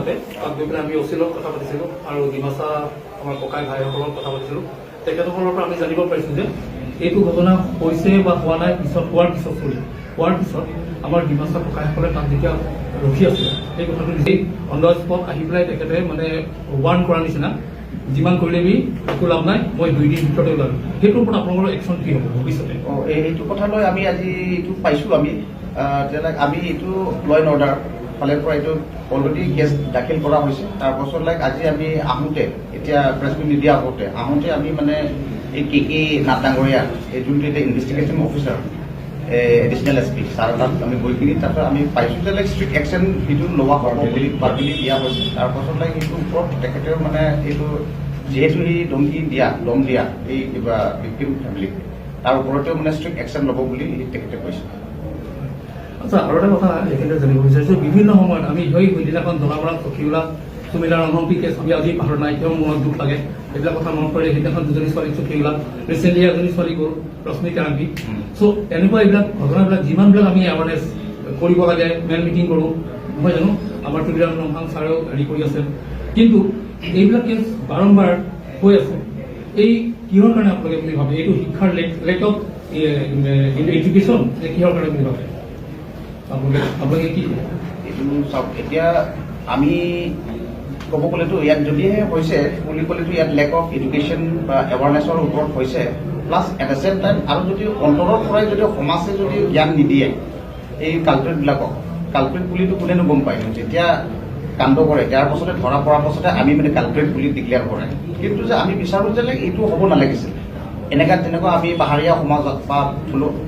তাতে। তাত গৈ পেলাই আমি অ' চিৰ লগত কথা পাতিছিলোঁ আৰু ডিমাচা আমাৰ ককাই ভাইসকলৰ লগত কথা পাতিছিলোঁ। তেখেতসকলৰ পৰা আমি জানিব পাৰিছোঁ যে এইটো ঘটনা হৈছে বা হোৱা নাই, পিছত হোৱাৰ পিছত, চৰি, হোৱাৰ পিছত আমাৰ ডিমাচা ককাইসকলে তাত যেতিয়া ৰখি আছিলে, সেই কথাটো নিজেই অন the spot আহি পেলাই তেখেতে মানে ৱাৰ্ণ কৰাৰ নিচিনা, যিমান কৰিলে বি একো লাভ নাই, মই 2 দিন ভিতৰতে ওলালো। সেইটোৰ ওপৰত আপোনালোকৰ একশ্যন কি হ'ব ভৱিষ্যতে? অঁ, এইটো কথা লৈ আমি আজি এইটো পাইছোঁ। আমি যেনে আমি এইটো ল এণ্ড অৰ্ডাৰ ফালৰ পৰা এইটো অলৰেডি কেছ দাখিল কৰা হৈছে। তাৰপাছত লাইক আজি আমি আহোঁতে, এতিয়া প্ৰেছ মিট নিদিয়া আগতে আহোঁতে আমি মানে এই কে কে নাথ ডাঙৰীয়া, এই যোনটো এতিয়া investigation officer, additional S P sir, তাত আমি গৈ কিনি তাৰপিছত আমি পাইছোঁ যে লাইক ষ্ট্ৰিক্ট একশ্যন সেইটো লোৱা হ'ব বুলি বাৰ্গেনি দিয়া হৈছে। তাৰপাছত লাইক এইটোৰ ওপৰত তেখেতেও মানে এইটো যিহেতু সি ধমকি দিয়া, দম দিয়া এই কিবা ভিক্টিম ফেমিলিক, তাৰ ওপৰতেও মানে ষ্ট্ৰিক্ট একশ্যন ল'ব বুলি তেখেতে কৈছে। আচ্ছা, আৰু এটা কথা এইখিনিতে জানিব বিচাৰিছোঁ। বিভিন্ন সময়ত আমি সেই সেইদিনাখন জনামৰাত চকীওলা সুমিলা ৰংহংপি কেছ আমি আজি পাহৰা নাই। এতিয়াও মনত দুখ লাগে এইবিলাক কথা মনত পৰিলে। সেইদিনাখন দুজনী ছোৱালীক চকীওলা, ৰিচেণ্টলি এজনী ছোৱালী গ'ল, ৰশ্মি তেৰাংপি। চ' এনেকুৱা এইবিলাক ঘটনাবিলাক যিমানবিলাক আমি এৱাৰনেছ কৰিব লাগে, মেল মিটিং কৰোঁ, নহয় জানো? আমাৰ তুলিৰাম ৰংহাং ছাৰেও হেৰি কৰি আছে, কিন্তু এইবিলাক কেছ বাৰম্বাৰ হৈ আছে। এই কিহৰ কাৰণে আপোনালোকে বুলি ভাবে? এইটো শিক্ষাৰ লেক অফ এডুকেশ্যন নে কিহৰ কাৰণে বুলি ভাবে আপোনালোকে? কি ক'ব? এইটো চাওক, এতিয়া আমি ক'ব গ'লেতো ইয়াত যদিহে হৈছে বুলি ক'লেতো ইয়াত লেক অফ এডুকেশ্যন বা এৱাৰনেছৰ ওপৰত হৈছে, plus at the same time আৰু যদি অন্তৰৰ পৰাই যদি সমাজে যদি জ্ঞান নিদিয়ে এই কালপ্ৰিটবিলাকক, কালপ্ৰিট বুলিতো কোনেনো গম পায়? যেতিয়া কাণ্ড কৰে, তাৰ পাছতে ধৰা পৰাৰ পাছতে আমি মানে কালপ্ৰিট বুলি ডিক্লেয়াৰ কৰে। কিন্তু যে আমি বিচাৰোঁ যে লাইক এইটো হ'ব নালাগিছিল। এনেকুৱা তেনেকুৱা আমি পাহাৰীয়া সমাজত বা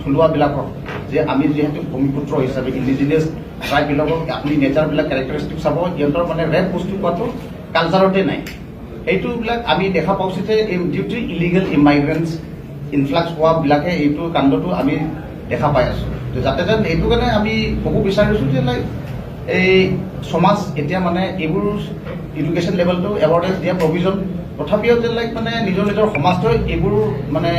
থলুৱাবিলাকক যে আমি যিহেতু ভূমিপুত্ৰ হিচাপে ইণ্ডিজিনিয়াছ ট্ৰাইববিলাকক আপুনি নেচাৰবিলাক কেৰেক্টাৰিষ্টিক চাব, সিহঁতৰ মানে ৰেপ বস্তু কোৱাটো কালচাৰতে নাই। সেইটোবিলাক আমি দেখা পাইছোঁ যে এই ডিউ টু ইলিগেল ইমাইগ্ৰেণ্টছ ইনফ্লাক্স হোৱাবিলাকে এইটো কাণ্ডটো আমি দেখা পাই আছোঁ। তো যাতে যেন এইটো কাৰণে আমি ক'ব বিচাৰিছোঁ যে লাইক এই সমাজ এতিয়া মানে এইবোৰ এডুকেশ্যন লেভেলটো এৱাৰনেছ দিয়া প্ৰভিজন, তথাপিও যে লাইক মানে নিজৰ নিজৰ সমাজটোৱে এইবোৰ মানে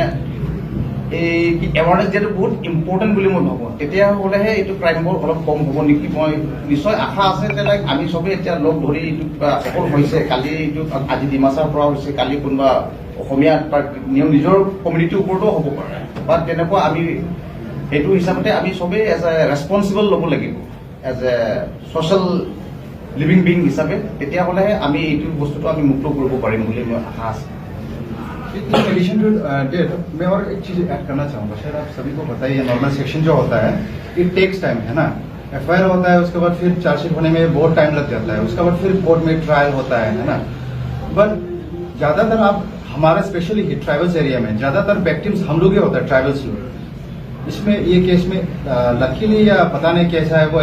এই এৱাৰনেছ দিয়াটো বহুত ইম্পৰ্টেণ্ট বুলি মই ভাবোঁ। তেতিয়া হ'লেহে এইটো ক্ৰাইমবোৰ অলপ কম হ'ব নেকি। মই নিশ্চয় আশা আছে যে লাইক আমি চবেই এতিয়া লগ ধৰি এইটো কিবা অকল হৈছে কালি, এইটো আজি ডিমাচাৰ পৰা হৈছে, কালি কোনোবা অসমীয়া বা নিজৰ কমিউনিটিৰ ওপৰতো হ'ব পাৰে বা তেনেকুৱা। আমি সেইটো হিচাপতে আমি চবেই এজ এ ৰেচপনচিবল ল'ব লাগিব as a social living being হিচাপে। তেতিয়াহ'লেহে আমি এইটো বস্তুটো আমি মুক্ত কৰিব পাৰিম বুলি মই আশা আছে। इन एडिशन टू that मैं और एक चीज ऐड करना चाहूंगा। शायद आप सभी को पता ही है, नॉर्मल सेक्शन जो होता है, it takes time, है ना? एफआईआर होता है, उसके बाद फिर चार्जशीट होने में बहुत टाइम लग जाता है, उसके बाद फिर कोर्ट में ट्रायल होता है ना? बट ज्यादातर आप हमारा स्पेशली ट्राइबल्स एरिया में ज्यादातर विक्टिम्स हम लोग ही होता है, ट्राइबल्स लोग। इसमें ये केस में लकीली या पता नहीं कैसा है, वो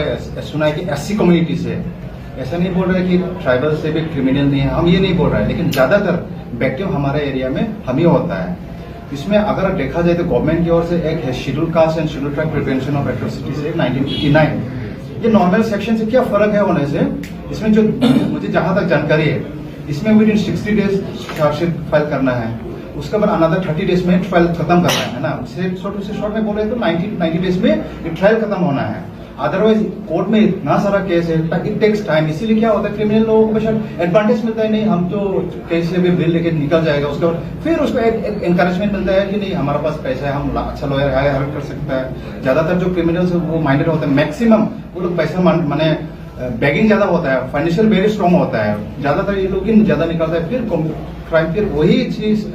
सुना है कि एससी कम्युनिटी से है। ऐसा नहीं बोल रहे कि ट्राइबल से भी क्रिमिनल नहीं है, हम ये नहीं बोल रहे हैं, लेकिन ज्यादातर विक्टिम हमारे एरिया में हम ही होता है। इसमें अगर देखा जाए तो गवर्नमेंट की ओर से एक है Schedule Caste and Schedule Tribe Prevention of Atrocities Act 1959। ये नॉर्मल सेक्शन से क्या फर्क है होने से, इसमें जो मुझे जहां तक जानकारी है, इसमें within 60 days chargesheet file करना है, उसके बाद अनदर 30 डेज में ट्रायल खत्म करना है ना? शॉर्ट से शॉर्ट में बोले तो 90 90 डेज में ये ट्रायल खत्म होना है। अदरवाइज कोर्ट में इतना सारा केस है, it takes time। इसीलिए क्या होता है, क्रिमिनल लोगों को शायद एडवांटेज मिलता है, नहीं, हम तो कैसे भी बिल लेके निकल जाएगा। उसके बाद फिर उसको एक एनकरेजमेंट मिलता है कि नहीं, हमारे पास पैसा है, हम अच्छा लॉयर हायर कर सकता है। ज्यादातर जो क्रिमिनल्स वो माइंडेड होते हैं, मैक्सिमम वो लोग पैसा माने बेगिंग ज्यादा होता है, फाइनेंशियल वेरी स्ट्रांग होता है। ज्यादातर ये लोग ही ज्यादा निकलता है। फिर क्राइम, फिर वही चीज,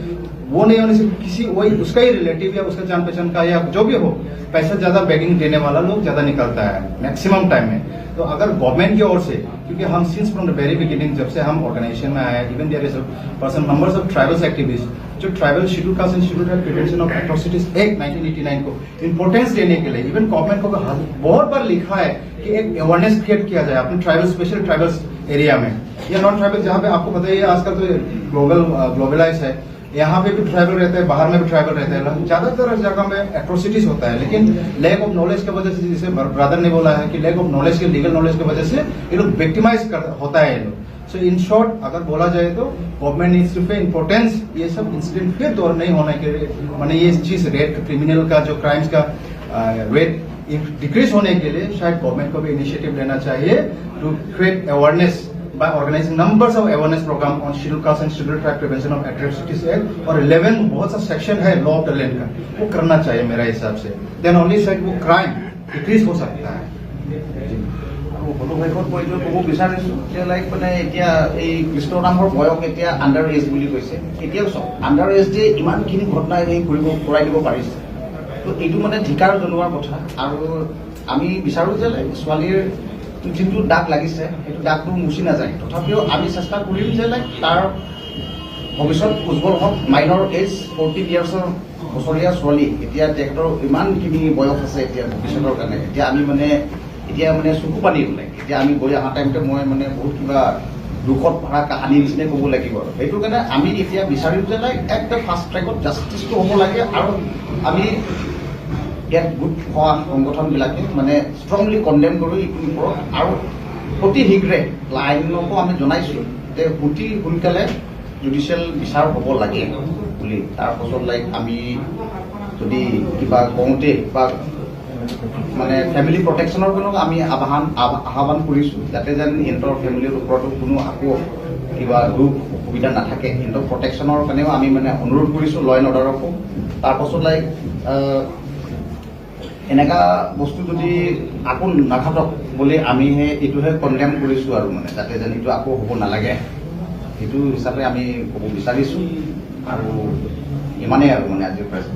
वो नहीं होने से किसी वही उसका ही रिलेटिव या उसका जान पहचान का या जो भी हो, पैसा ज्यादा बेगिंग देने वाला लोग ज्यादा निकलता है मैक्सिमम टाइम में। तो अगर गवर्नमेंट की ओर से, क्योंकि हम since from the very beginning, जब से हम ऑर्गेनाइजेशन में आए, even there is person numbers of tribals activist जो Tribal Schedule Caste and Schedule Tribe Prevention of Atrocities Act 1989 को इम्पोर्टेंस देने के लिए इवन गवर्नमेंट को बहुत बार लिखा है कि एक अवेयरनेस क्रिएट किया जाए अपने ट्राइबल, स्पेशल ट्राइबल्स एरिया में या नॉन ट्राइबल, जहाँ पे आपको पता ही है, आजकल तो ग्लोबलाइज है, यहाँ पे भी ट्राइबल रहते हैं, बाहर में भी ट्राइबल रहते हैं। ज्यादातर जगह में एट्रोसिटीज होता है, लेकिन लैक ऑफ नॉलेज की वजह से, जैसे ब्रदर ने बोला है कि लैक ऑफ नॉलेज के, लीगल नॉलेज की वजह से ये लोग विक्टिमाइज कर होता है ये लोग। सो इन शॉर्ट अगर बोला जाए तो government needs to pay importance। ये सब इंसिडेंट फिर दौर नहीं होने के लिए, माने ये चीज रेट क्रिमिनल का जो क्राइम्स का रेट डिक्रीज होने के लिए शायद गवर्नमेंट को भी इनिशिएटिव लेना चाहिए to create awareness by organizing numbers of awareness program on Schedule Caste and Schedule Tribe Prevention of Atrocities Act और 11 बहुत सा सेक्शन है लॉ ऑफ the land का, वो करना चाहिए मेरा हिसाब से। Then only शायद वो क्राइम डिक्रीज हो सकता है। আৰু সদৌ শেষত মই এইটো ক'ব বিচাৰিছোঁ যে লাইক মানে এতিয়া এই কৃষ্ণ নামৰ বয়স এতিয়া আণ্ডাৰ এজ বুলি কৈছে। এতিয়াও চাওক, আণ্ডাৰ এজ যে ইমানখিনি ঘটনা এই কৰিব কৰাই দিব পাৰিছে, তো এইটো মানে ধিকাৰ জনোৱাৰ কথা। আৰু আমি বিচাৰোঁ যে লাইক ছোৱালীৰ যোনটো দাগ লাগিছে, সেইটো দাগটো মুচি নাযায়। তথাপিও আমি চেষ্টা কৰিম যে লাইক তাৰ ভৱিষ্যত উজ্জ্বল হওক। মাইনৰ এজ 14 ইয়াৰ্ছৰ বছৰীয়া ছোৱালী, এতিয়া তেখেতৰ ইমানখিনি বয়স আছে এতিয়া ভৱিষ্যতৰ কাৰণে। এতিয়া আমি মানে এতিয়া মানে চকু পানী ওলাই। এতিয়া আমি গৈ অহা টাইমতে মই মানে বহুত কিবা দুখত ভৰা কাহানী নিচিনাই ক'ব লাগিব। আৰু সেইটো কাৰণে আমি এতিয়া বিচাৰিম যে লাইক একদম ফাষ্ট ট্ৰেকত জাষ্টিছটো হ'ব লাগে। আৰু আমি ইয়াত গোট খোৱা সংগঠনবিলাকে মানে ষ্ট্ৰংলি কণ্ডেম কৰোঁ এইটোৰ ওপৰত। আৰু অতি শীঘ্ৰে আইনকো আমি জনাইছোঁ যে অতি সোনকালে জুডিচিয়েল বিচাৰ হ'ব লাগে বুলি। তাৰপাছত লাইক আমি যদি কিবা কওঁতে বা মানে ফেমিলি প্ৰটেকশ্যনৰ কাৰণেও আমি আহ্বান কৰিছোঁ, যাতে যেন সিহঁতৰ ফেমিলিৰ ওপৰতো কোনো আকৌ কিবা দুখ অসুবিধা নাথাকে। সিহঁতৰ প্ৰটেকশ্যনৰ কাৰণেও আমি মানে অনুৰোধ কৰিছোঁ ল এণ্ড অৰ্ডাৰকো। তাৰপাছত লাইক এনেকা বস্তু যদি আকৌ নাঘটক বুলি আমিহে এইটোহে কণ্ডেম কৰিছোঁ। আৰু মানে যাতে যেন এইটো আকৌ হ'ব নালাগে, সেইটো হিচাপে আমি ক'ব বিচাৰিছোঁ। আৰু ইমানেই আৰু মানে আজিৰ প্ৰেছ